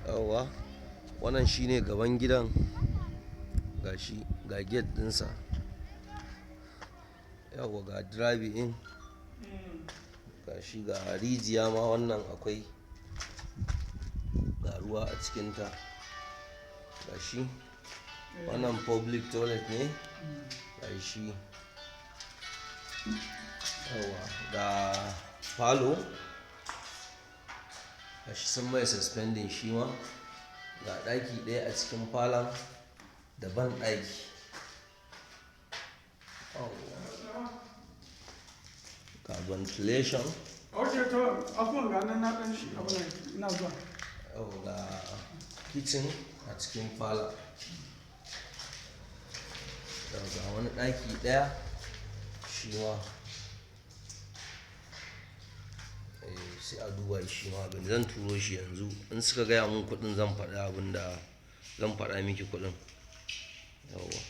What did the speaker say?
Yauwa, wannan shine gaban gidan. Ga shi, ga gate ɗinsa. Yauwa, ga drive in. Ga shi, ga rijiya ma wannan akwai. Ga ruwa a cikinta. Ga shi wannan public toilet ne. Ga shi. Yauwa, ga falo. Ga shi sun mai suspending shi ma. Ga ɗaki ɗaya a cikin falon da banɗaki. Yauwa. Ga ventilation. Ok, to, afuwan, ga nan na ɗan shi abu nan, ina zuwa. Yauwa, ga kitchen a cikin falon. Yau ga wani ɗaki ɗaya shi ma. Eh, sai a duba shi ma gani. Zan turo shi yanzu. In suka gaya mun kuɗin, zan faɗi abin da zan faɗa miki kuɗin. Yauwa.